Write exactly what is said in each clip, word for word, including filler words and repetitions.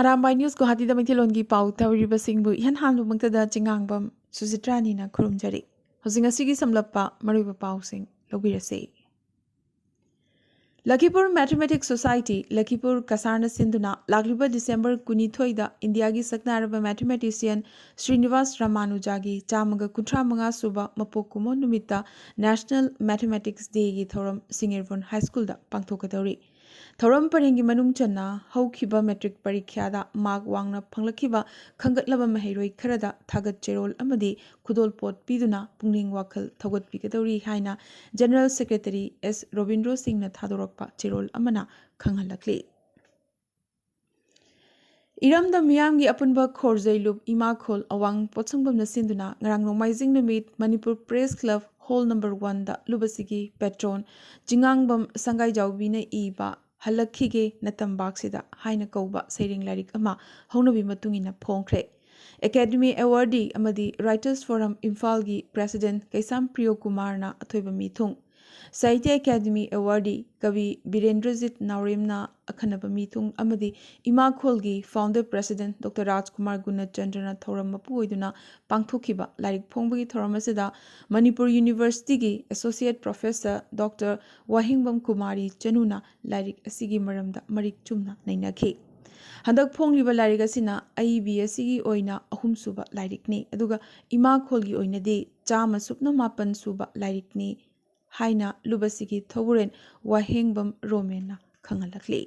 Arambai news ꯒꯨꯋꯥꯍꯥꯇꯤꯗ ꯃꯩꯇꯩꯂꯣꯟꯒꯤ ꯄꯥꯎ ꯇꯧꯔꯤꯕꯁꯤꯡꯕꯨ ꯏꯍꯥꯟ ꯍꯥꯟꯕꯃꯛꯇꯗ ꯆꯤꯉꯥꯡꯕꯝ ꯁꯨꯖꯤꯇ꯭ꯔꯥꯅꯤꯅ ꯈꯨꯔꯨꯝꯖꯔꯤ꯫ ꯍꯧꯖꯤꯛ ꯉꯁꯤꯒꯤ ꯁꯝꯂꯞꯄ ꯃꯔꯨꯑꯣꯏꯕ ꯄꯥꯎꯁꯤꯡ ꯂꯧꯕꯤꯔꯁꯤ꯫ ꯂꯈꯤꯄꯨꯔ ꯃꯦꯊꯃꯦꯇꯤꯛꯁ ꯁꯣꯁꯥꯏꯇꯤ, ꯂꯈꯤꯄꯨꯔ ꯀꯁꯥꯔꯅ ꯁꯤꯟꯗꯨꯅ ꯂꯥꯛꯂꯤꯕ ꯗꯤꯁꯦꯝꯕꯔ ꯀꯨꯟꯅꯤꯊꯣꯏꯗ ꯏꯟꯗꯤꯌꯥꯒꯤ ꯁꯛꯅꯥꯏꯔꯕ ꯃꯦꯊꯃꯦꯇꯤꯁꯤꯌꯟ ꯁ꯭ꯔꯤꯅꯤꯋꯥꯁ ꯔꯥꯃꯥꯅꯨꯖꯥꯒꯤ ꯆꯥꯝꯃꯒ ꯀꯨꯟꯊ꯭ꯔꯥ ꯃꯉꯥ ꯁꯨꯕ ꯃꯄꯣꯛ ꯀꯨꯝꯑꯣꯟ ꯅꯨꯃꯤꯠꯇ ꯅꯦꯁꯅꯦꯜ ꯃꯦꯊꯃꯦꯇꯤꯛꯁ ꯗꯦꯒꯤ ꯊꯧꯔꯝ ꯁꯤꯡꯉꯤꯔꯕꯨꯟ ꯍꯥꯏ ꯁ꯭ꯀꯨꯜꯗ ꯄꯥꯡꯊꯣꯛꯀꯗꯧꯔꯤ꯫ ꯊꯧꯔꯝ ꯄꯔꯦꯡꯒꯤ ꯃꯅꯨꯡ ꯆꯟꯅ ꯍꯧꯈꯤꯕ ꯃꯦꯇ꯭ꯔꯤꯛ ꯄꯔꯤꯈ꯭ꯌꯥꯗ ꯃꯥꯔꯛ ꯋꯥꯡꯅ ꯐꯪꯂꯛꯈꯤꯕ ꯈꯟꯒꯠꯂꯕ ꯃꯍꯩꯔꯣꯏ ꯈꯔꯗ ꯊꯥꯒꯠ ꯆꯦꯔꯣꯜ ꯑꯃꯗꯤ ꯈꯨꯗꯣꯜꯄꯣꯠ ꯄꯤꯗꯨꯅ ꯄꯨꯛꯅꯤꯡ ꯋꯥꯈꯜ ꯊꯧꯒꯠꯄꯤꯒꯗꯧꯔꯤ ꯍꯥꯏꯅ ꯖꯦꯅꯔꯦꯜ ꯁꯦꯀ꯭ꯔꯦꯇꯔꯤ ꯑꯦꯁ ꯔꯣꯕꯤꯟꯗ꯭ꯔꯣ ꯁꯤꯡꯅ ꯊꯥꯗꯣꯔꯛꯄ ꯆꯦꯔꯣꯜ ꯑꯃꯅ ꯈꯪꯍꯜꯂꯛꯂꯤ꯫ ꯏꯔꯝꯗꯝ ꯃꯤꯌꯥꯝꯒꯤ ꯑꯄꯨꯟꯕ ꯈꯣꯔꯖꯩ ꯂꯨꯞ ꯏꯃꯥꯈꯣꯜ ꯑꯋꯥꯡ ꯄꯣꯠꯁꯪꯕꯝꯅ ꯁꯤꯟꯗꯨꯅ ꯉꯔꯥꯡ ꯅꯣꯡꯃꯥꯏꯖꯤꯡ ꯅꯨꯃꯤꯠ Manipur press club whole number ꯋꯥꯟꯗ ꯂꯨꯕꯁꯤꯒꯤ ꯄꯦꯇ꯭ꯔꯣꯟ ꯆꯤꯉꯥꯡꯕꯝ ꯁꯪꯒꯥꯏꯖꯥꯎꯕꯤꯅ ꯏꯕ ꯍꯜꯂꯛꯈꯤꯒꯦ ꯅꯇꯝꯕꯥꯛꯁꯤꯗ ꯍꯥꯏꯅ ꯀꯧꯕ ꯁꯩꯔꯦꯡ ꯂꯥꯏꯔꯤꯛ ꯑꯃ ꯍꯧꯅꯕꯤ ꯃꯇꯨꯡ ꯏꯟꯅ ꯐꯣꯡꯈ꯭ꯔꯦ꯫ ꯑꯦꯀꯥꯗꯃꯤ ꯑꯦꯋꯥꯔꯗꯤ ꯑꯃꯗꯤ ꯔꯥꯏꯇꯔꯁ ꯐꯣꯔꯝ ꯏꯝꯐꯥꯜꯒꯤ ꯄ꯭ꯔꯦꯁꯤꯗꯦꯟꯠ ꯀꯩꯁꯥꯝ ꯄ꯭ꯔꯤꯌꯣ ꯀꯨꯃꯥꯔꯅ ꯑꯊꯣꯏꯕ ꯃꯤꯊꯨꯡ꯫ ꯁꯥꯍꯤꯇ꯭ꯌ ꯑꯦꯀꯥꯗꯃꯤ ꯑꯦꯋꯥꯔꯗꯤ ꯀꯕꯤ ꯕꯤꯔꯦꯟꯗ꯭ꯔꯖꯤꯠ ꯅꯥꯎꯔꯦꯝꯅ ꯑꯈꯟꯅꯕ ꯃꯤꯊꯨꯡ ꯑꯃꯗꯤ ꯏꯃꯥꯈꯣꯜꯒꯤ ꯐꯥꯎꯟꯗꯔ ꯄ꯭ꯔꯦꯁꯤꯗꯦꯟꯠ ꯗꯣꯛꯇꯔ ꯔꯥꯖꯀꯨꯃꯥꯔ ꯒꯨꯅꯆꯟꯗ꯭ꯔꯅ ꯊꯧꯔꯝ ꯃꯄꯨ ꯑꯣꯏꯗꯨꯅ ꯄꯥꯡꯊꯣꯛꯈꯤꯕ ꯂꯥꯏꯔꯤꯛ ꯐꯣꯡꯕꯒꯤ ꯊꯧꯔꯝ ꯑꯁꯤꯗ ꯃꯅꯤꯄꯨꯔ ꯌꯨꯅꯤꯚꯔꯁꯤꯇꯤꯒꯤ ꯑꯦꯁꯣꯁꯤꯌꯦꯠ ꯄ꯭ꯔꯣꯐꯦꯁꯔ ꯗꯣꯛꯇꯔ ꯋꯥꯍꯦꯡꯕꯝ ꯀꯨꯃꯥꯔꯤ ꯆꯅꯨꯅ ꯂꯥꯏꯔꯤꯛ ꯑꯁꯤꯒꯤ ꯃꯔꯝꯗ ꯃꯔꯤꯛ ꯆꯨꯝꯅ ꯅꯩꯅꯈꯤ꯫ ꯍꯟꯗꯛ ꯐꯣꯡꯂꯤꯕ ꯂꯥꯏꯔꯤꯛ ꯑꯁꯤꯅ ꯑꯏꯕꯤ ꯑꯁꯤꯒꯤ ꯑꯣꯏꯅ ꯑꯍꯨꯝꯁꯨꯕ ꯂꯥꯏꯔꯤꯛꯅꯤ, ꯑꯗꯨꯒ ꯏꯃꯥꯈꯣꯜꯒꯤ ꯑꯣꯏꯅꯗꯤ ꯆꯥꯝꯃ ꯁꯨꯞꯅ ꯃꯥꯄꯟ ꯁꯨꯕ ꯂꯥꯏꯔꯤꯛꯅꯤ ꯍꯥꯏꯅ ꯂꯨꯕꯁꯤꯒꯤ ꯊꯧꯕꯨꯔꯦꯟ ꯋꯥꯍꯦꯡꯕꯝ ꯔꯣꯃꯦꯟꯅ ꯈꯪꯍꯜꯂꯛꯂꯤ꯫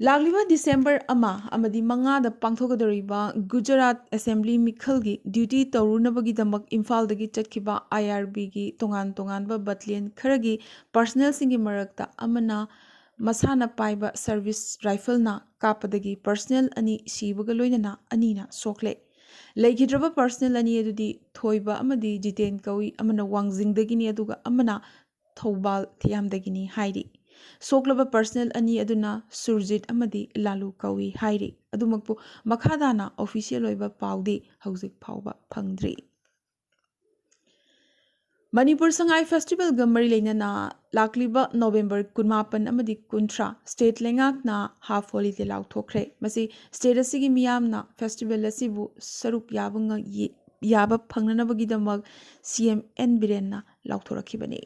ꯂꯥꯛꯂꯤꯕ ꯗꯤꯁꯦꯝꯕꯔ ꯑꯃ ꯑꯃꯗꯤ ꯃꯉꯥꯗ ꯄꯥꯡꯊꯣꯛꯀꯗꯧꯔꯤꯕ ꯒꯨꯖꯔꯥꯠ ꯑꯦꯁꯦꯝꯕ꯭ꯂꯤ ꯃꯤꯈꯜꯒꯤ ꯗ꯭ꯌꯨꯇꯤ ꯇꯧꯔꯨꯅꯕꯒꯤꯗꯃꯛ ꯏꯝꯐꯥꯜꯗꯒꯤ ꯆꯠꯈꯤꯕ ꯑꯥꯏ ꯑꯥꯔ ꯕꯤꯒꯤ ꯇꯣꯉꯥꯟ ꯇꯣꯉꯥꯟꯕ ꯕꯠꯂꯤꯌꯟ ꯈꯔꯒꯤ ꯄꯔꯁꯅꯦꯜꯁꯤꯡꯒꯤ ꯃꯔꯛꯇ ꯑꯃꯅ ꯃꯁꯥꯅ ꯄꯥꯏꯕ ꯁꯔꯚꯤꯁ ꯔꯥꯏꯐꯜꯅ ꯀꯥꯞꯄꯗꯒꯤ ꯄꯔꯁꯅꯦꯜ ꯑꯅꯤ ꯁꯤꯕꯒ ꯂꯣꯏꯅꯅ ꯑꯅꯤꯅ ꯁꯣꯛꯂꯦ꯫ ꯂꯩꯈꯤꯗ꯭ꯔꯕ ꯄꯔꯁꯅꯦꯜ ꯑꯅꯤ ꯑꯗꯨꯗꯤ ꯊꯣꯏꯕ ꯑꯃꯗꯤ ꯖꯤꯇꯦꯟ ꯀꯧꯏ, ꯑꯃꯅ ꯋꯥꯡꯖꯤꯡꯗꯒꯤꯅꯤ ꯑꯗꯨꯒ ꯑꯃꯅ ꯊꯧꯕꯥꯜ ꯊꯤꯌꯥꯝꯗꯒꯤꯅꯤ ꯍꯥꯏꯔꯤ꯫ ꯁꯣꯛꯂꯕ ꯄꯔꯁꯅꯦꯜ ꯑꯅꯤ ꯑꯗꯨꯅ ꯁꯨꯔꯖꯤꯠ ꯑꯃꯗꯤ ꯂꯥꯂꯨ ꯀꯧꯏ ꯍꯥꯏꯔꯤ꯫ ꯑꯗꯨꯃꯛꯄꯨ ꯃꯈꯥ ꯇꯥꯅ ꯑꯣꯐꯤꯁꯤꯌꯦꯜ ꯑꯣꯏꯕ ꯄꯥꯎꯗꯤ ꯍꯧꯖꯤꯛ ꯐꯥꯎꯕ ꯐꯪꯗ꯭ꯔꯤ꯫ ꯃꯅꯤꯄꯨꯔ ꯁꯉꯥꯏ ꯐꯦꯁꯇꯤꯚꯦꯜꯒ ꯃꯔꯤ ꯂꯩꯅꯅ ꯂꯥꯛꯂꯤꯕ ꯅꯣꯕꯦꯝꯕꯔ ꯀꯨꯟꯃꯥꯄꯟ ꯑꯃꯗꯤ ꯀꯨꯟꯊ꯭ꯔꯥ state ꯂꯩꯉꯥꯛꯅ half holiday ꯂꯥꯎꯊꯣꯛꯈ꯭ꯔꯦ꯫ ꯃꯁꯤ state ꯑꯁꯤꯒꯤ ꯃꯤꯌꯥꯝꯅ festival ꯑꯁꯤꯕꯨ ꯁꯔꯨꯛ ꯌꯥꯕ ꯉ-, ꯌꯦ-, ꯌꯥꯕ ꯐꯪꯅꯅꯕꯒꯤꯗꯃꯛ C M N ꯕꯤꯔꯦꯟꯅ ꯂꯥꯎꯊꯣꯔꯛꯈꯤꯕꯅꯤ꯫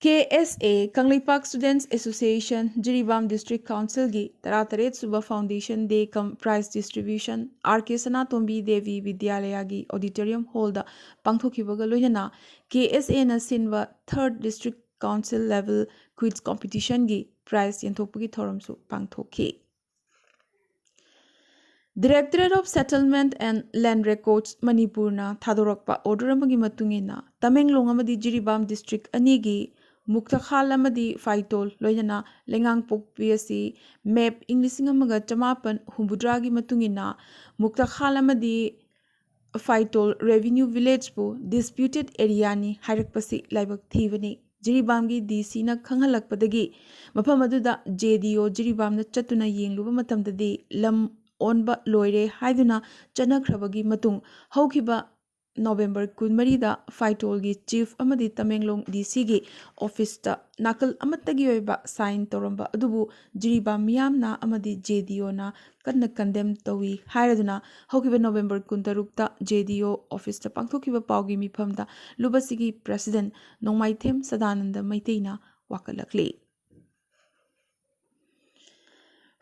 K S A, Kangleipak Students Association, Jiribam District Councilꯒꯤ ꯇꯔꯥꯇꯔꯦꯠ ꯁꯨꯕ Foundation Day cum Prize Distribution R K ꯁꯅꯥꯇꯣꯝꯕꯤ ꯗꯦꯕꯤ ꯕꯤꯗ꯭ꯌꯥꯂꯌꯥꯒꯤ auditorium hallꯗ ꯄꯥꯡꯊꯣꯛꯈꯤꯕꯒ ꯂꯣꯏꯅꯅ K S Aꯅ ꯁꯤꯟꯕ Third District Council Level Quiz Competitionꯒꯤ prize ꯌꯦꯟꯊꯣꯛꯄꯒꯤ ꯊꯧꯔꯝꯁꯨ ꯄꯥꯡꯊꯣꯛꯈꯤ꯫ Directorate of Settlement and Land Records ꯃꯅꯤꯄꯨꯔꯅ ꯊꯥꯗꯣꯔꯛꯄ order ꯑꯃꯒꯤ ꯃꯇꯨꯡ ꯏꯟꯅ, ꯇꯃꯦꯡꯂꯣꯡ ꯑꯃꯗꯤ ꯖꯤꯔꯤꯕꯥꯝ district ꯑꯅꯤꯒꯤ ꯃꯨꯛꯇꯈꯥꯜ ꯑꯃꯗꯤ ꯐꯥꯏꯇꯣꯜ, ꯂꯣꯏꯅꯅ ꯂꯩꯉꯥꯡꯄꯣꯛꯄꯤ ꯑꯁꯤ map ꯏꯪ ꯂꯤꯁꯤꯡ ꯑꯃꯒ ꯆꯃꯥꯄꯟ ꯍꯨꯝꯐꯨꯇꯔꯥꯒꯤ ꯃꯇꯨꯡ ꯏꯟꯅ ꯃꯨꯛꯇꯈꯥꯜ ꯑꯃꯗꯤ ꯐꯥꯏꯇꯣꯜ revenue villageꯄꯨ disputed areaꯅꯤ ꯍꯥꯏꯔꯛꯄꯁꯤ ꯂꯥꯏꯕꯛ ꯊꯤꯕꯅꯤ꯫ ꯖꯤꯔꯤꯕꯥꯝꯒꯤ D Cꯅ ꯈꯪꯍꯜꯂꯛꯄꯗꯒꯤ ꯃꯐꯝ ꯑꯗꯨꯗ J D O ꯖꯤꯔꯤꯕꯥꯝꯅ ꯆꯠꯇꯨꯅ ꯌꯦꯡꯂꯨꯕ ꯃꯇꯝꯗꯗꯤ ꯂꯝ ꯑꯣꯟꯕ ꯂꯣꯏꯔꯦ ꯍꯥꯏꯗꯨꯅ ꯆꯠꯅꯈ꯭ꯔꯕꯒꯤ ꯃꯇꯨꯡ, ꯍꯧꯈꯤꯕ ꯅꯣꯕꯦꯝꯕꯔ ꯀꯨꯟꯃꯔꯤꯗ ꯐꯥꯏꯇꯣꯜꯒꯤ chief ꯑꯃꯗꯤ ꯇꯃꯦꯡꯂꯣꯡ D Cꯒꯤ officeꯇ ꯅꯥꯀꯜ ꯑꯃꯠꯇꯒꯤ ꯑꯣꯏꯕ sign ꯇꯧꯔꯝꯕ ꯑꯗꯨꯕꯨ ꯖꯤꯔꯤꯕꯥꯝ ꯃꯤꯌꯥꯝꯅ ꯑꯃꯗꯤ J D Oꯅ ꯀꯟꯅ condemn ꯇꯧꯏ ꯍꯥꯏꯔꯗꯨꯅ, ꯍꯧꯈꯤꯕ ꯅꯣꯕꯦꯝꯕꯔ ꯀꯨꯟꯇꯔꯨꯛꯇ J D O officeꯇ ꯄꯥꯡꯊꯣꯛꯈꯤꯕ ꯄꯥꯎꯒꯤ ꯃꯤꯐꯝꯗ ꯂꯨꯞ ꯑꯁꯤꯒꯤ president ꯅꯣꯡꯃꯥꯏꯊꯦꯝ ꯁꯗꯥꯅꯟꯗ ꯃꯩꯇꯩꯅ ꯋꯥꯀꯠꯂꯛꯂꯤ꯫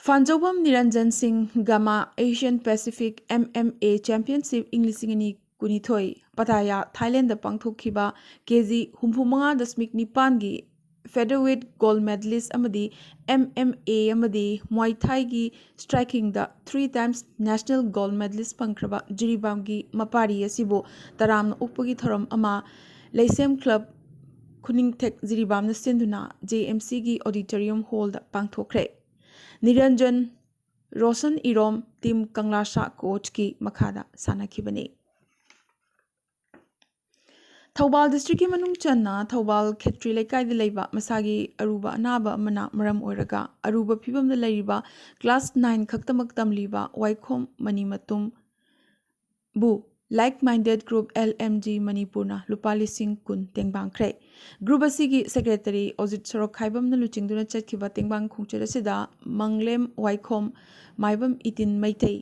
ꯐꯥꯟꯖꯧꯕꯝ ꯅꯤꯔꯟꯖꯟ ꯁꯤꯡ Gama Asian Pacific M M A Championship ꯏꯪ ꯂꯤꯁꯤꯡ ꯑꯅꯤ ꯀꯨꯟꯅꯤꯊꯣꯏ ꯄꯇꯥꯌꯥ, ꯊꯥꯏꯂꯦꯟꯗ ꯄꯥꯡꯊꯣꯛꯈꯤꯕ K G ꯍꯨꯝꯐꯨ ꯃꯉꯥ ꯗꯁꯃꯤꯛ ꯅꯤꯄꯥꯟꯒꯤ featherweight gold medalist ꯑꯃꯗꯤ M M A ꯑꯃꯗꯤ Muay Thaiꯒꯤ strikingꯗ three times national gold medalist ꯐꯪꯈ꯭ꯔꯕ ꯖꯤꯔꯤꯕꯥꯝꯒꯤ ꯃꯄꯥꯔꯤ ꯑꯁꯤꯕꯨ ꯇꯔꯥꯝꯅ ꯑꯣꯛꯄꯒꯤ ꯊꯧꯔꯝ ꯑꯃ ꯂꯩꯁꯦꯝ club ꯈꯨꯅꯤꯡꯊꯦꯛ ꯖꯤꯔꯤꯕꯥꯝꯅ ꯁꯤꯟꯗꯨꯅ J M Cꯒꯤ auditorium hallꯗ ꯄꯥꯡꯊꯣꯛꯈ꯭ꯔꯦ꯫ ꯅꯤꯔꯟꯖꯟ ꯔꯣꯁꯟ ꯏꯔꯣꯝ team ꯀꯪꯂꯥꯁꯥ coachꯀꯤ ꯃꯈꯥꯗ ꯁꯥꯟꯅꯈꯤꯕꯅꯤ꯫ ꯊꯧꯕꯥꯜ districtꯀꯤ ꯃꯅꯨꯡ ꯆꯟꯅ ꯊꯧꯕꯥꯜ ꯈꯦꯇ꯭ꯔꯤ ꯂꯩꯀꯥꯏꯗ ꯂꯩꯕ ꯃꯁꯥꯒꯤ ꯑꯔꯨꯕ ꯑꯅꯥꯕ ꯑꯃꯅ ꯃꯔꯝ ꯑꯣꯏꯔꯒ ꯑꯔꯨꯕ ꯐꯤꯕꯝꯗ ꯂꯩꯔꯤꯕ class nine ꯈꯛꯇꯃꯛ ꯇꯝꯂꯤꯕ ꯋꯥꯏꯈꯣꯝ ꯃꯅꯤꯃꯇꯨꯝꯕꯨ Like Minded Group L M G ꯃꯅꯤꯄꯨꯔꯅ ꯂꯨꯄꯥ ꯂꯤꯁꯤꯡ ꯀꯨꯟ ꯇꯦꯡꯕꯥꯡꯈ꯭ꯔꯦ꯫ ꯒ꯭ꯔꯨꯞ ꯑꯁꯤꯒꯤ ꯁꯦꯀ꯭ꯔꯦꯇꯔꯤ ꯑꯣꯖꯤꯠ ꯁꯣꯔꯣꯛꯈꯥꯏꯕꯝꯅ ꯂꯨꯆꯤꯡꯗꯨꯅ ꯆꯠꯈꯤꯕ ꯇꯦꯡꯕꯥꯡ ꯈꯣꯡꯆꯠ ꯑꯁꯤꯗ ꯃꯪꯂꯦꯝ ꯋꯥꯏꯈꯣꯝ, ꯃꯥꯏꯕꯝ ꯏꯇꯤꯟ ꯃꯩꯇꯩ,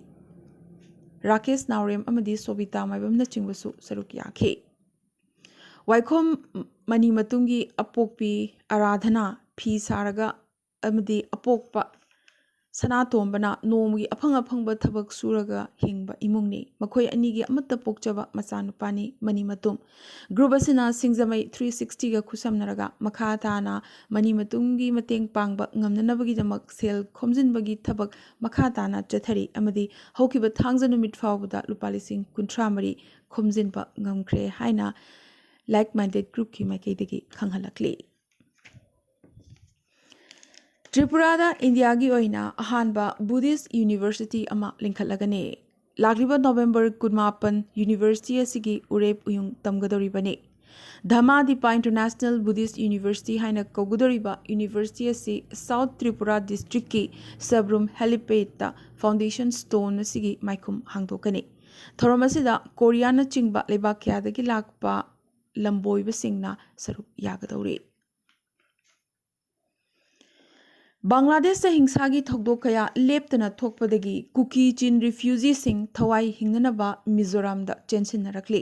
ꯔꯥꯀꯦꯁ ꯅꯥꯎꯔꯦꯝ ꯑꯃꯗꯤ ꯁꯣꯕꯤꯇꯥ ꯃꯥꯏꯕꯝꯅꯆꯤꯡꯕꯁꯨ ꯁꯔꯨꯛ ꯌꯥꯈꯤ꯫ ꯋꯥꯏꯈꯣꯝ ꯃꯅꯤ ꯃꯇꯨꯡꯒꯤ ꯑꯄꯣꯛꯄꯤ ꯑꯔꯥꯙꯅꯥ ꯐꯤ ꯁꯥꯔꯒ ꯑꯃꯗꯤ ꯑꯄꯣꯛꯄ ꯁꯅꯥꯇꯣꯝꯕꯅ ꯅꯣꯡꯃꯒꯤ ꯑꯐꯪ ꯑꯐꯪꯕ ꯊꯕꯛ ꯁꯨꯔꯒ ꯍꯤꯡꯕ ꯏꯃꯨꯡꯅꯤ꯫ ꯃꯈꯣꯏ ꯑꯅꯤꯒꯤ ꯑꯃꯠꯇ ꯄꯣꯛꯆꯕ ꯃꯆꯥꯅꯨꯄꯥꯅꯤ ꯃꯅꯤꯃꯇꯨꯝ꯫ ꯒ꯭ꯔꯨꯞ ꯑꯁꯤꯅ ꯁꯤꯡꯖꯃꯩ ꯊ꯭ꯔꯤ ꯁꯤꯛꯁꯇꯤꯒ ꯈꯨꯠꯁꯝꯅꯔꯒ ꯃꯈꯥ ꯇꯥꯅ ꯃꯅꯤꯃꯇꯨꯝꯒꯤ ꯃꯇꯦꯡ ꯄꯥꯡꯕ ꯉꯝꯅꯅꯕꯒꯤꯗꯃꯛ ꯁꯦꯜ ꯈꯣꯝꯖꯤꯟꯕꯒꯤ ꯊꯕꯛ ꯃꯈꯥ ꯇꯥꯅ ꯆꯠꯊꯔꯤ ꯑꯃꯗꯤ ꯍꯧꯈꯤꯕ ꯊꯥꯡꯖ ꯅꯨꯃꯤꯠ ꯐꯥꯎꯕꯗ ꯂꯨꯄꯥ ꯂꯤꯁꯤꯡ ꯀꯨꯟꯊ꯭ꯔꯥ ꯃꯔꯤ ꯈꯣꯝꯖꯤꯟꯕ ꯉꯝꯈ꯭ꯔꯦ ꯍꯥꯏꯅ Like Minded Groupꯀꯤ ꯃꯥꯏꯀꯩꯗꯒꯤ ꯈꯪꯍꯜꯂꯛꯂꯤ꯫ ꯇ꯭ꯔꯤꯄꯨꯔꯥꯗ ꯏꯟꯗꯤꯌꯥꯒꯤ ꯑꯣꯏꯅ ꯑꯍꯥꯟꯕ ꯕꯨꯙꯤꯁ ꯌꯨꯅꯤꯚꯔꯁꯤꯇꯤ ꯑꯃ ꯂꯤꯡꯈꯠꯂꯒꯅꯤ꯫ ꯂꯥꯛꯂꯤꯕ ꯅꯣꯕꯦꯝꯕꯔ ꯀꯨꯟꯃꯥꯄꯟ ꯌꯨꯅꯤꯚꯔꯁꯤꯇꯤ ꯑꯁꯤꯒꯤ ꯎꯔꯦꯞ ꯎꯌꯨꯡ ꯇꯝꯒꯗꯧꯔꯤꯕꯅꯤ꯫ ꯙꯃꯥꯗꯤꯄꯥ ꯏꯟꯇꯔꯅꯦꯁꯅꯦꯜ ꯕꯨꯙꯤꯁ ꯌꯨꯅꯤꯚꯔꯁꯤꯇꯤ ꯍꯥꯏꯅ ꯀꯧꯒꯗꯧꯔꯤꯕ ꯌꯨꯅꯤꯚꯔꯁꯤꯇꯤ ꯑꯁꯤ ꯁꯥꯎꯠ ꯇ꯭ꯔꯤꯄꯨꯔꯥ ꯗꯤꯁꯇ꯭ꯔꯤꯛꯀꯤ ꯁꯕ꯭ꯔꯨꯝ ꯍꯦꯂꯤꯄꯦꯗꯇ ꯐꯥꯎꯟꯗꯦꯁꯟ ꯁ꯭ꯇꯣꯟ ꯑꯁꯤꯒꯤ ꯃꯥꯏꯈꯨꯝ ꯍꯥꯡꯗꯣꯛꯀꯅꯤ꯫ ꯊꯧꯔꯝ ꯑꯁꯤꯗ ꯀꯣꯔꯤꯌꯥꯅꯆꯤꯡꯕ ꯂꯩꯕꯥꯛ ꯀꯌꯥꯗꯒꯤ ꯂꯥꯛꯄ ꯂꯝꯕꯣꯏꯕꯁꯤꯡꯅ ꯁꯔꯨꯛ ꯌꯥꯒꯗꯧꯔꯤ꯫ ꯕꯪꯒ꯭ꯂꯥꯗꯦꯁꯇ ꯍꯤꯡꯁꯥꯒꯤ ꯊꯧꯗꯣꯛ ꯀꯌꯥ ꯂꯦꯞꯇꯅ ꯊꯣꯛꯄꯗꯒꯤ ꯀꯨꯀꯤ ꯆꯤꯟ ꯔꯤꯐ꯭ꯌꯨꯖꯤꯁꯤꯡ ꯊꯋꯥꯏ ꯍꯤꯡꯅꯅꯕ ꯃꯤꯖꯣꯔꯥꯝꯗ ꯆꯦꯟꯁꯤꯟꯅꯔꯛꯂꯤ꯫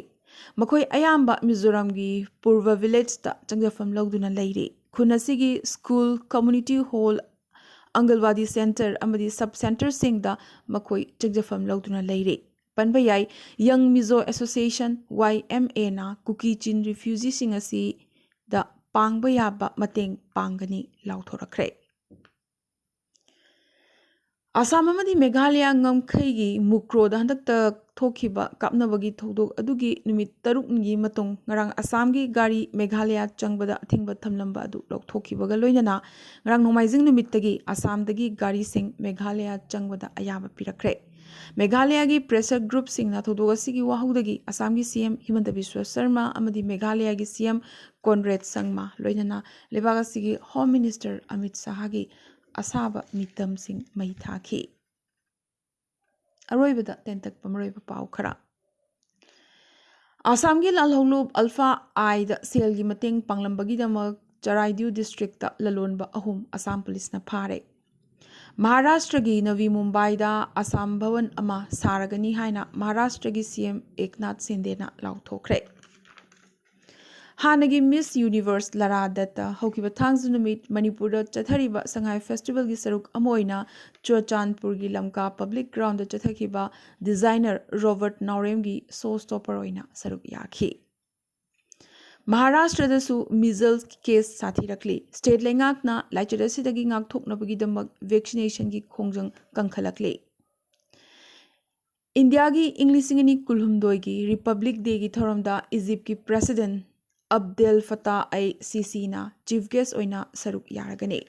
ꯃꯈꯣꯏ ꯑꯌꯥꯝꯕ ꯃꯤꯖꯣꯔꯥꯝꯒꯤ ꯄꯨꯔꯕ ꯚꯤꯂꯦꯖꯇ ꯆꯪꯖꯐꯝ ꯂꯧꯗꯨꯅ ꯂꯩꯔꯤ꯫ ꯈꯨꯟ ꯑꯁꯤꯒꯤ ꯁ꯭ꯀꯨꯜ, ꯀꯝꯃ꯭ꯌꯨꯅꯤꯇꯤ ꯍꯣꯜ, ꯑꯪꯒꯜꯋꯥꯗꯤ ꯁꯦꯟꯇꯔ ꯑꯃꯗꯤ ꯁꯕ ꯁꯦꯟꯇꯔꯁꯤꯡꯗ ꯃꯈꯣꯏ ꯆꯪꯖꯐꯝ ꯂꯧꯗꯨꯅ ꯂꯩꯔꯤ꯫ ꯄꯟꯕ ꯌꯥꯏ, ꯌꯪ ꯃꯤꯖꯣ ꯑꯦꯁꯣꯁꯤꯌꯦꯁꯟ, ꯋꯥꯏ ꯑꯦꯝ ꯑꯦꯅ ꯀꯨꯀꯤ ꯆꯤꯟ ꯔꯤꯐ꯭ꯌꯨꯖꯤꯁꯤꯡ ꯑꯁꯤꯗ ꯄꯥꯡꯕ ꯌꯥꯕ ꯃꯇꯦꯡ ꯄꯥꯡꯒꯅꯤ ꯂꯥꯎꯊꯣꯔꯛꯈ꯭ꯔꯦ꯫ ꯑꯁꯥꯝ ꯑꯃꯗꯤ ꯃꯦꯘꯥꯂꯌꯥ ꯉꯝꯈꯩꯒꯤ ꯃꯨꯀ꯭ꯔꯣꯗ ꯍꯟꯗꯛꯇ ꯊꯣꯛꯈꯤꯕ ꯀꯥꯞꯅꯕꯒꯤ ꯊꯧꯗꯣꯛ ꯑꯗꯨꯒꯤ ꯅꯨꯃꯤꯠ ꯇꯔꯨꯛꯅꯤꯒꯤ ꯃꯇꯨꯡ ꯉꯔꯥꯡ ꯑꯁꯥꯝꯒꯤ ꯒꯥꯔꯤ ꯃꯦꯘꯥꯂꯌꯥ ꯆꯪꯕꯗ ꯑꯊꯤꯡꯕ ꯊꯝꯂꯝꯕ ꯑꯗꯨ ꯂꯧꯊꯣꯛꯈꯤꯕꯒ ꯂꯣꯏꯅꯅ ꯉꯔꯥꯡ ꯅꯣꯡꯃꯥꯏꯖꯤꯡ ꯅꯨꯃꯤꯠꯇꯒꯤ ꯑꯁꯥꯝꯗꯒꯤ ꯒꯥꯔꯤꯁꯤꯡ ꯃꯦꯘꯥꯂꯌꯥ ꯆꯪꯕꯗ ꯑꯌꯥꯕ ꯄꯤꯔꯛꯈ꯭ꯔꯦ꯫ ꯃꯦꯘꯥꯂꯌꯥꯒꯤ ꯄ꯭ꯔꯦꯁꯔ ꯒ꯭ꯔꯨꯞꯁꯤꯡꯅ ꯊꯧꯗꯣꯛ ꯑꯁꯤꯒꯤ ꯋꯥꯍꯧꯗꯒꯤ ꯑꯁꯥꯝꯒꯤ ꯁꯤ ꯑꯦꯝ ꯍꯤꯃꯟꯇ ꯕꯤꯁ꯭ꯋ ꯁꯔꯃ ꯑꯃꯗꯤ ꯃꯦꯘꯥꯂꯌꯥꯒꯤ ꯁꯤ ꯑꯦꯝ ꯀꯣꯟꯔꯦꯗ ꯁꯪꯃꯥ ꯂꯣꯏꯅꯅ ꯂꯩꯕꯥꯛ ꯑꯁꯤꯒꯤ ꯍꯣꯝ ꯃꯤꯅꯤꯁꯇꯔ ꯑꯃꯤꯠ ꯁꯥꯍꯒꯤ ꯑꯁꯥꯕ ꯃꯤꯇꯝꯁꯤꯡ ꯃꯩ ꯊꯥꯈꯤ꯫ ꯑꯔꯣꯏꯕꯗ ꯇꯦꯟꯇꯛꯄ ꯃꯔꯨꯑꯣꯏꯕ ꯄꯥꯎ ꯈꯔ꯫ ꯑꯁꯥꯝꯒꯤ ꯂꯥꯜꯍꯧꯂꯨꯞ ꯑꯜꯐꯥ ꯑꯥꯏꯗ ꯁꯦꯜꯒꯤ ꯃꯇꯦꯡ ꯄꯥꯡꯂꯝꯕꯒꯤꯗꯃꯛ ꯆꯔꯥꯏꯗ꯭ꯌꯨ ꯗꯤꯁꯇ꯭ꯔꯤꯛꯇ ꯂꯂꯣꯟꯕ ꯑꯍꯨꯝ ꯑꯁꯥꯝ ꯄꯨꯂꯤꯁꯅ ꯐꯥꯔꯦ꯫ ꯃꯍꯥꯔꯥꯁꯇ꯭ꯔꯒꯤ ꯅꯕꯤ ꯃꯨꯝꯕꯥꯏꯗ ꯑꯁꯥꯝ ꯚꯋꯟ ꯑꯃ ꯁꯥꯔꯒꯅꯤ ꯍꯥꯏꯅ ꯃꯍꯥꯔꯥꯁꯇ꯭ꯔꯒꯤ ꯁꯤ ꯑꯦꯝ ꯑꯦꯛꯅꯥꯊ ꯁꯤꯟꯗꯦꯅ ꯂꯥꯎꯊꯣꯛꯈ꯭ꯔꯦ꯫ ꯍꯥꯟꯅꯒꯤ ꯃꯤꯁ ꯌꯨꯅꯤꯚꯔꯁ ꯂꯥꯔꯥ ꯗꯠꯇ ꯍꯧꯈꯤꯕ ꯊꯥꯡꯖ ꯅꯨꯃꯤꯠ ꯃꯅꯤꯄꯨꯔꯗ ꯆꯠꯊꯔꯤꯕ ꯁꯉꯥꯏ ꯐꯦꯁꯇꯤꯚꯦꯜꯒꯤ ꯁꯔꯨꯛ ꯑꯃ ꯑꯣꯏꯅ ꯆꯨꯔꯆꯥꯟꯄꯨꯔꯒꯤ ꯂꯝꯀꯥ ꯄꯕ꯭ꯂꯤꯛ ꯒ꯭ꯔꯥꯎꯟꯗ ꯆꯠꯊꯈꯤꯕ ꯗꯤꯖꯥꯏꯅꯔ ꯔꯣꯕꯔꯠ ꯅꯥꯎꯔꯦꯝꯒꯤ ꯁꯣ ꯁ꯭ꯇꯣꯄꯔ ꯑꯣꯏꯅ ꯁꯔꯨꯛ ꯌꯥꯈꯤ꯫ ꯃꯍꯥꯔꯥꯁꯇ꯭ꯔꯗꯁꯨ ꯃꯤꯖꯜꯁ ꯀꯦꯁ ꯁꯥꯊꯤꯔꯛꯂꯤ꯫ ꯁ꯭ꯇꯦꯠ ꯂꯩꯉꯥꯛꯅ ꯂꯥꯏꯆꯠ ꯑꯁꯤꯗꯒꯤ ꯉꯥꯛꯊꯣꯛꯅꯕꯒꯤꯗꯃꯛ ꯚꯦꯛꯁꯤꯅꯦꯁꯟꯒꯤ ꯈꯣꯡꯖꯪ ꯀꯟꯈꯠꯂꯛꯂꯤ꯫ ꯏꯟꯗꯤꯌꯥꯒꯤ ꯏꯪ ꯂꯤꯁꯤꯡ ꯑꯅꯤ ꯀꯨꯟꯍꯨꯝꯗꯣꯏꯒꯤ ꯔꯤꯄꯕ꯭ꯂꯤꯛ ꯗꯦꯒꯤ ꯊꯧꯔꯝꯗ ꯏꯖꯤꯞꯀꯤ ꯄ꯭ꯔꯦꯁꯤꯗꯦꯟ ꯑꯕꯗꯦꯜ ꯐꯇꯥ ꯑꯩ ꯁꯤꯁꯤꯅ ꯆꯤꯐ ꯒꯦꯁ ꯑꯣꯏꯅ ꯁꯔꯨꯛ ꯌꯥꯔꯒꯅꯤ꯫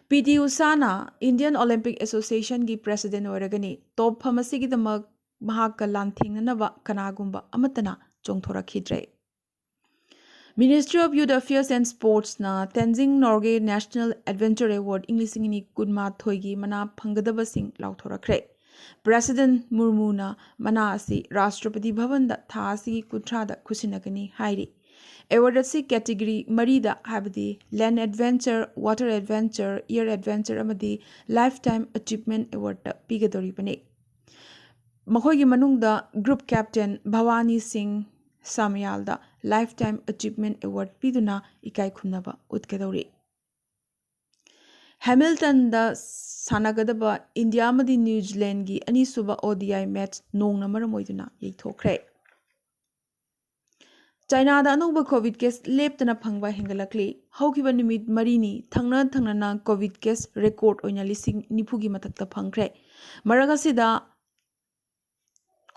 ꯄꯤ ꯇꯤ ꯎꯁꯥꯅ ꯏꯟꯗꯤꯌꯟ ꯑꯣꯂꯤꯝꯄꯤꯛ ꯑꯦꯁꯣꯁꯤꯌꯦꯁꯟꯒꯤ ꯄ꯭ꯔꯦꯁꯤꯗꯦꯟ ꯑꯣꯏꯔꯒꯅꯤ꯫ ꯇꯣꯞ ꯐꯝ ꯑꯁꯤꯒꯤꯗꯃꯛ ꯃꯍꯥꯛꯀ ꯂꯥꯟꯊꯦꯡꯅꯅꯕ ꯀꯅꯥꯒꯨꯝꯕ ꯑꯃꯠꯇꯅ ꯆꯣꯡꯊꯣꯔꯛꯈꯤꯗ꯭ꯔꯦ꯫ Ministry of Youth Affairs and Sportsꯅ Tenzing Norgay national adventure award ꯏꯪ ꯂꯤꯁꯤꯡ ꯑꯅꯤ ꯀꯨꯟꯃꯥꯊꯣꯏꯒꯤ ꯃꯅꯥ ꯐꯪꯒꯗꯕꯁꯤꯡ ꯂꯥꯎꯊꯣꯔꯛꯈ꯭ꯔꯦ꯫ ꯄ꯭ꯔꯦꯁꯤꯗꯦꯟ ꯃꯨꯔꯃꯨꯅ ꯃꯅꯥ ꯑꯁꯤ ꯔꯥꯁꯇ꯭ꯔꯄꯇꯤ ꯚꯕꯟꯗ ꯊꯥ ꯑꯁꯤꯒꯤ ꯀꯨꯟꯊ꯭ꯔꯥꯗ ꯈꯨꯠꯁꯤꯟꯅꯒꯅꯤ ꯍꯥꯏꯔꯤ꯫ ꯑꯦꯋꯥꯔꯗ ꯑꯁꯤ ꯀꯦꯇꯤꯒꯣꯔꯤ ꯃꯔꯤꯗ, ꯍꯥꯏꯕꯗꯤ ꯂꯦꯟ adventure, water adventure, air adventure ꯑꯃꯗꯤ ꯂꯥꯏꯐ ꯇꯥꯏꯝ ꯑꯆꯤꯞꯃꯦꯟ ꯑꯦꯋꯥꯔꯗꯇ ꯄꯤꯒꯗꯧꯔꯤꯕꯅꯤ꯫ ꯃꯈꯣꯏꯒꯤ ꯃꯅꯨꯡꯗ ꯒ꯭ꯔꯨꯞ ꯀꯦꯞꯇꯦꯟ ꯚꯋꯥꯅꯤ ꯁꯤꯡ ꯁꯥꯃꯌꯥꯜꯗ ꯂꯥꯏꯐ ꯇꯥꯏꯝ ꯑꯆꯤꯞꯃꯦꯟ ꯑꯦꯋꯥꯔꯗ ꯄꯤꯗꯨꯅ ꯏꯀꯥꯏ ꯈꯨꯝꯅꯕ ꯎꯠꯀꯗꯧꯔꯤ꯫ ꯍꯦꯃꯤꯜꯇꯟꯗ ꯁꯥꯟꯅꯒꯗꯕ ꯏꯟꯗꯤꯌꯥ ꯑꯃꯗꯤ ꯅ꯭ꯌꯨ ꯖꯤꯂꯦꯟꯒꯤ ꯑꯅꯤꯁꯨꯕ ꯑꯣ ꯗꯤ ꯑꯥꯏ ꯃꯦꯠꯆ ꯅꯣꯡꯅ ꯃꯔꯝ ꯑꯣꯏꯗꯨꯅ ꯌꯩꯊꯣꯛꯈ꯭ꯔꯦ꯫ ꯆꯥꯏꯅꯥꯗ ꯑꯅꯧꯕ ꯀꯣꯚꯤꯗ ꯀꯦꯁ ꯂꯦꯞꯇꯅ ꯐꯪꯕ ꯍꯦꯟꯒꯠꯂꯛꯂꯤ꯫ ꯍꯧꯈꯤꯕ ꯅꯨꯃꯤꯠ ꯃꯔꯤꯅꯤ ꯊꯪꯅ ꯊꯪꯅꯅ ꯀꯣꯚꯤꯗ ꯀꯦꯁ ꯔꯦꯀꯣꯔꯗ ꯑꯣꯏꯅ ꯂꯤꯁꯤꯡ ꯅꯤꯐꯨꯒꯤ ꯃꯊꯛꯇ ꯐꯪꯈ꯭ꯔꯦ꯫ ꯃꯔꯛ ꯑꯁꯤꯗ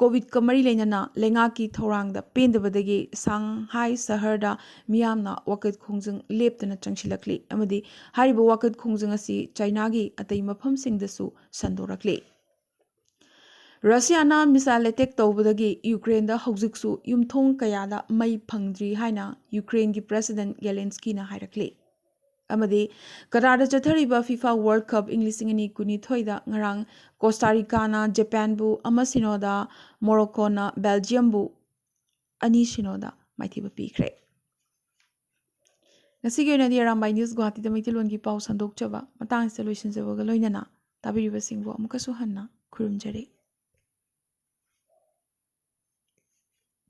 ꯀꯣꯚꯤꯗꯀ ꯃꯔꯤ ꯂꯩꯅꯅ ꯂꯩꯉꯥꯛꯀꯤ ꯊꯧꯔꯥꯡꯗ ꯄꯦꯟꯗꯕꯗꯒꯤ ꯁꯥꯡꯍꯥꯏ ꯁꯍꯔꯗ ꯃꯤꯌꯥꯝꯅ ꯋꯥꯀꯠ ꯈꯣꯡꯖꯪ ꯂꯦꯞꯇꯅ ꯆꯪꯁꯤꯜꯂꯛꯂꯤ ꯑꯃꯗꯤ ꯍꯥꯏꯔꯤꯕ ꯋꯥꯀꯠ ꯈꯣꯡꯖꯪ ꯑꯁꯤ ꯆꯥꯏꯅꯥꯒꯤ ꯑꯇꯩ ꯃꯐꯝꯁꯤꯡꯗꯁꯨ ꯁꯟꯗꯣꯔꯛꯂꯤ꯫ ꯔꯁꯤꯌꯥꯅ ꯃꯤꯁꯥꯏꯜ ꯑꯦꯇꯦꯛ ꯇꯧꯕꯗꯒꯤ ꯌꯨꯀ꯭ꯔꯦꯟꯗ ꯍꯧꯖꯤꯛꯁꯨ ꯌꯨꯝꯊꯣꯡ ꯀꯌꯥꯗ ꯃꯩ ꯐꯪꯗ꯭ꯔꯤ ꯍꯥꯏꯅ ꯌꯨꯀ꯭ꯔꯦꯟꯒꯤ ꯄ꯭ꯔꯦꯁꯤꯗꯦꯟ ꯖꯦꯂꯦꯟꯁꯀꯤꯅ ꯍꯥꯏꯔꯛꯂꯤ꯫ ꯑꯃꯗꯤ ꯀꯇꯥꯔꯗ ꯆꯠꯊꯔꯤꯕ ꯐꯤꯐꯥ ꯋꯥꯔꯜ ꯀꯞ ꯏꯪ ꯂꯤꯁꯤꯡ ꯑꯅꯤ ꯀꯨꯟꯅꯤꯊꯣꯏꯗ ꯉꯔꯥꯡ ꯀꯣꯁꯇꯥ ꯔꯤꯀꯥꯅ ꯖꯄꯥꯟꯕꯨ ꯑꯃ ꯁꯤꯅꯣꯗ, ꯃꯣꯔꯣꯀꯣꯅ ꯕꯦꯜꯖꯤꯌꯝꯕꯨ ꯑꯅꯤ ꯁꯤꯅꯣꯗ ꯃꯥꯏꯊꯤꯕ ꯄꯤꯈ꯭ꯔꯦ꯫ ꯉꯁꯤꯒꯤ ꯑꯣꯏꯅꯗꯤ ꯑꯔꯥꯝꯕꯥꯏ ꯅ꯭ꯌꯨꯁ ꯒꯨꯋꯥꯍꯥꯇꯤꯗ ꯃꯩꯇꯩꯂꯣꯟꯒꯤ ꯄꯥꯎ ꯁꯟꯗꯣꯛꯆꯕ ꯃꯇꯥꯡ ꯑꯁꯤꯗ ꯂꯣꯏꯁꯤꯟꯖꯕꯒ ꯂꯣꯏꯅꯅ ꯇꯥꯕꯤꯔꯤꯕꯁꯤꯡꯕꯨ ꯑꯃꯨꯛꯀꯁꯨ ꯍꯟꯅ ꯈꯨꯔꯨꯝꯖꯔꯤ꯫